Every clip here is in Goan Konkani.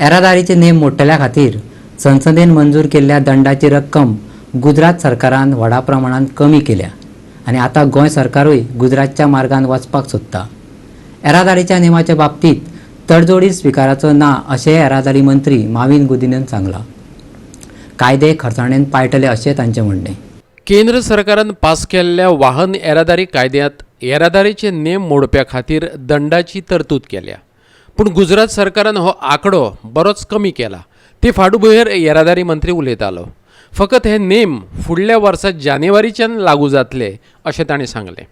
येरादारीचे नेम मोडटल्या खातीर संसदेन मंजूर केल्ल्या दंडाची रक्कम गुजरात सरकारान व्हडा प्रमाणात कमी केल्या आनी आतां गोंय सरकारूय गुजरातच्या मार्गान वचपाक सोदता. येरादारीच्या नेमाच्या बाबतीत तडजोडी स्विकाराचो ना अशें येरादारी मंत्री माविन गुदिन्होन सांगलां. कायदे खरसाणेन पाळटले अशें तांचें म्हणणें. केंद्र सरकारान पास केल्ल्या वाहन येरादारी कायद्यांत येरादारीचे नेम मोडप्या खातीर दंडाची तरतूद केल्या, पूण गुजरात सरकारान हो आंकडो बरोच कमी केला. ते फाटभुंयेर येरादारी मंत्री उलयतालो. फकत हे नेम फुडल्या वर्सा जानेवारीच्यान लागू जातले अशें ताणें सांगलें.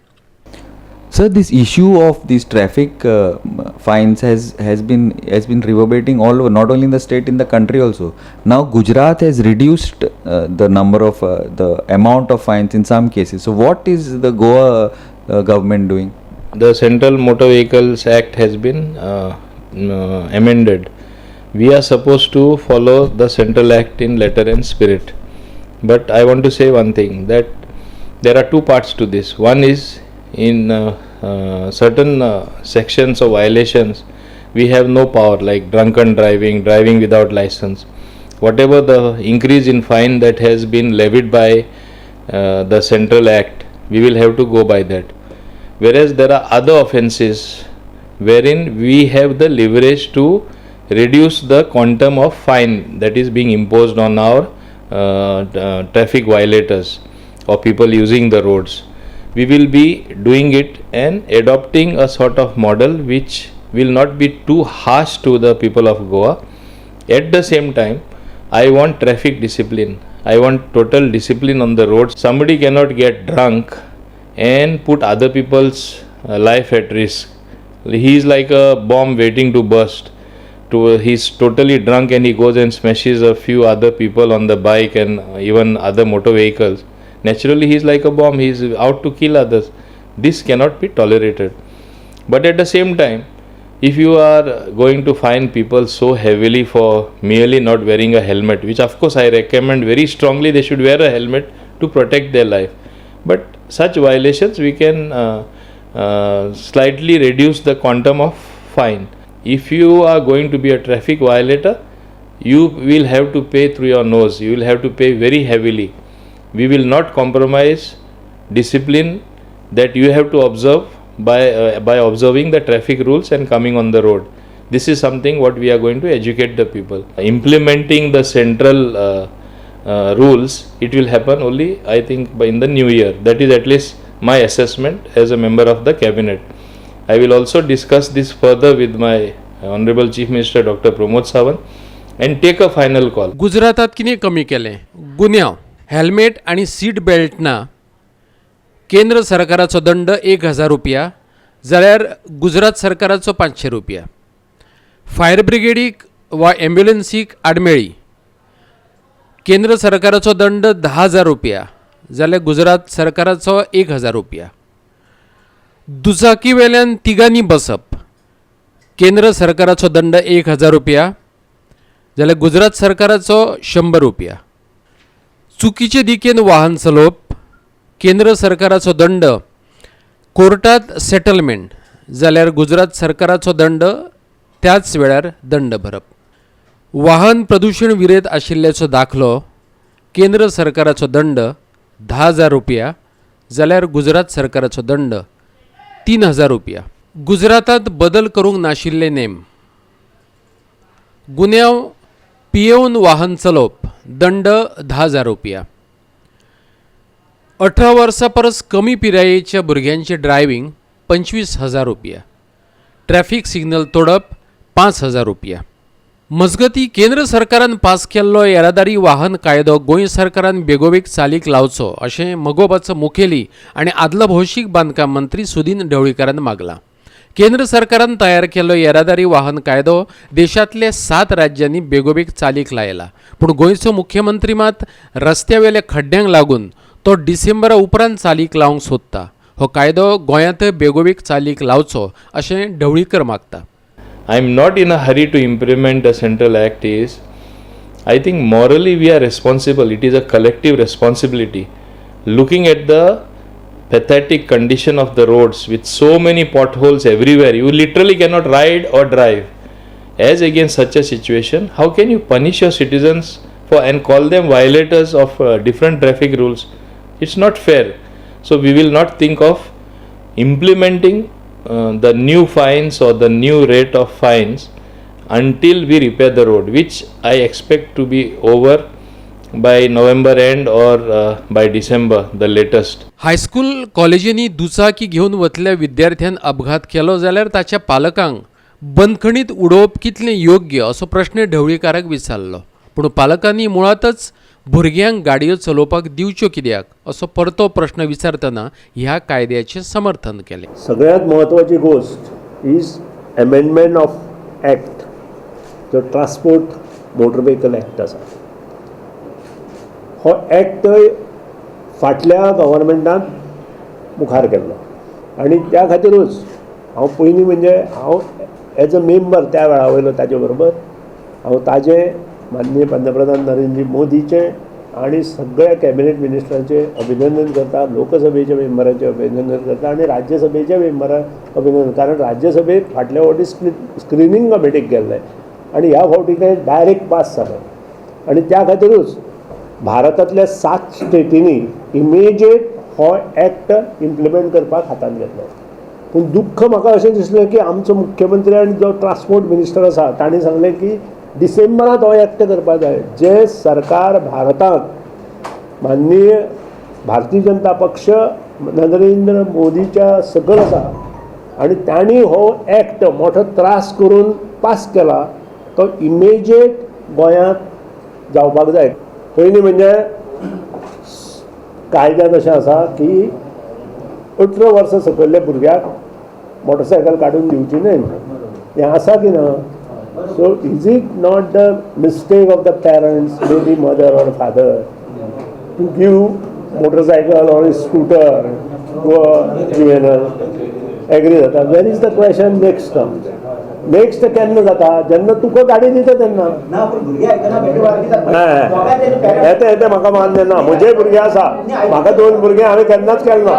Sir, this issue of these traffic fines has been reverberating all over, not only in the state, in the country also. Now, Gujarat has reduced the amount of fines in some cases. So, what is the Goa government doing? The Central Motor Vehicles Act has been amended. We are supposed to follow the Central Act in letter and spirit. But I want to say one thing, that there are two parts to this. One is in certain sections of violations, we have no power, like drunken driving, driving without license. Whatever the increase in fine that has been levied by the Central Act, we will have to go by that, whereas there are other offences wherein we have the leverage to reduce the quantum of fine that is being imposed on our traffic violators or people using the roads. We will be doing it and adopting a sort of model which will not be too harsh to the people of Goa. At the same time, I want traffic discipline. I want total discipline on the road. Somebody cannot get drunk and put other people's life at risk. He is like a bomb waiting to burst. To he's totally drunk and he goes and smashes a few other people on the bike and even other motor vehicles. Naturally, he's like a bomb. He's out to kill others. This cannot be tolerated. But at the same time, if you are going to fine people so heavily for merely not wearing a helmet, which of course I recommend very strongly, they should wear a helmet to protect their life. But such violations, we can slightly reduce the quantum of fine. If you are going to be a traffic violator, you will have to pay through your nose. You will have to pay very heavily. We will not compromise discipline that you have to observe by observing the traffic rules and coming on the road. This is something what we are going to educate the people. Implementing the central rules, it will happen only, I think, by in the new year. That is at least my assessment as a member of the cabinet. I will also discuss this further with my Honorable Chief Minister Dr. Pramod Sawant and take a final call. गुजरातात कितें कमी केलें? गुन्यांव, हेल्मेट आनी सीट बेल्ट ना, केंद्र सरकाराचो दंड 1000 रुपया जाल्यार गुजरात सरकाराचो 500 रुपया. फायर ब्रिगेडीक वा एम्ब्युलन्सीक आडमेळी, केंद्र सरकाराचो दंड 10,000 रुपया जाल्यार गुजरात सरकाराचो 1000 रुपया. दुचाकी वेल्यान तिगांनी बसप, केंद्र सरकाराचो दंड 1000 रुपया जाल्यार गुजरात सरकाराचो 100 रुपया. चुकीचे दिकेन वाहन चलोवप, केंद्र सरकाराचो दंड कोर्टात सेटलमेंट जाल्यार गुजरात सरकाराचो दंड त्याच वेळार दंड भरप. वाहन प्रदुशण विरयत आशिल्ल्याचो दाखलो, केंद्र सरकाराचो दंड 10,000 रुपया जाल्यार गुजरात सरकाराचो दंड 3000 रुपया. गुजरातांत बदल करूंक नाशिल्ले नेम. गुन्यांव, पियेवन वाहन चलोवप, दंड 10,000 रुपया. 18 वर्सां परस कमी पिरायेच्या भुरग्यांचें ड्रायव्हींग 25,000 रुपया. ट्रॅफिक सिग्नल तोडप 5000 रुपया. मजगतीं, केंद्र सरकारान पास केल्लो येरादारी वाहन कायदो गोंय सरकारान बेगोबेग चालीक लावचो अशें मगोपाचो मुखेली आनी आदलो भौशीक बांदकाम मंत्री सुदीन ढवळीकारान मागलां. केंद्र सरकारान तयार केल्लो येरादारी वाहन कायदो देशांतल्या सात राज्यांनी बेगोबेग चालीक लायला, पूण गोंयचो मुख्यमंत्री मात रस्त्यावेल्या खड्ड्यांक लागून तो डिसेंबरा उपरांत चालीक लावंक सोदता. हो कायदो गोंयांतय बेगोबेग चालीक लावचो अशें ढवळीकर मागता. I am not in a hurry to implement the central act is, I think, morally we are responsible. It is a collective responsibility. Looking at the pathetic condition of the roads with so many potholes everywhere, you literally cannot ride or drive. As against such a situation, how can you punish your citizens for and call them violators of different traffic rules? It's not fair. So we will not think of implementing the new fines or the new rate of fines until we repair the road, which I expect to be over by November end or by December, the latest. High school कॉलेजींनी दुचाकी घेवन वतल्या विद्यार्थ्यान अपघात केलो जाल्यार ताच्या पालकांक बंदखणीत उडोवप कितलें योग्य असो प्रश्न ढवळीकाराक विचारलो. पूण पालकांनी मुळातच भुरग्यांक गाडयो चलोवपाक दिवच्यो कित्याक असो परतो प्रश्न विचारतना ह्या कायद्याचें समर्थन केलें. सगळ्यात महत्त्वाची गोष्ट is amendment of act, जो ट्रान्सपोर्ट मोटर व्हेकल एक्ट आसा. हो एक्ट फाटल्या गव्हर्मेंटान मुखार केल्लो आनी त्या खातीरूच हांव पयलीं म्हणजे हांव एज अ मेंबर त्या वेळा वयलो ताजे बरोबर हांव ताजे माननीय पंतप्रधान नरेंद्र मोदीचे आनी सगळ्या कॅबिनेट मिनिस्टरांचे अभिनंदन करता, लोकसभेच्या मेंबरांचे अभिनंदन करता आनी राज्यसभेच्या मेंबरांक अभिनंदन, कारण राज्यसभेक फाटल्या फावटी स्क्रिनींग कमिटीक गेल्ले आनी ह्या फावटी तें डायरेक्ट पास जालें. आनी त्या खातीरूच भारतांतल्या 7 स्टेटींनी इमिजिएट हो एक्ट इम्प्लिमेंट करपाक हातांत घेतलो. पूण दुख्ख म्हाका अशें दिसलें की आमचो मुख्यमंत्री आनी जो ट्रान्सपोर्ट मिनिस्टर आसा तांणी सांगलें की डिसेंबरांत हो एक्ट करपाक जाय. जे सरकार भारतांत माननीय भारतीय जनता पक्ष नरेंद्र मोदीच्या सकयल आसा आनी तांणी हो एक्ट मोठो त्रास करून पास केला, तो इमिजिएट गोंयांत जावपाक जाय. पयलीं म्हणजे कायद्यान अशें आसा की 18 वर्सां सकयल्ल्या भुरग्याक मोटरसायकल काडून दिवची न्हय म्हणून, हें आसा की ना? So is it not the mistake of the parents, maybe mother or father, to give motorcycle or scooter to a juvenile? Agree जाता? Where is the question next comes? Next केन्ना जाता? जेन्ना तुका गाडी दिता तेन्ना. येता येता म्हाका मान्य ना. म्हजे भुरगे आसा, म्हाका 2 भुरगे, हांवें केन्नाच केलें ना.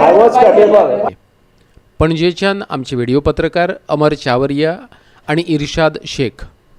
I was capable. पणजेच्यान आमचे व्हिडिओ पत्रकार अमर चावरिया आणि इर्शाद शेख.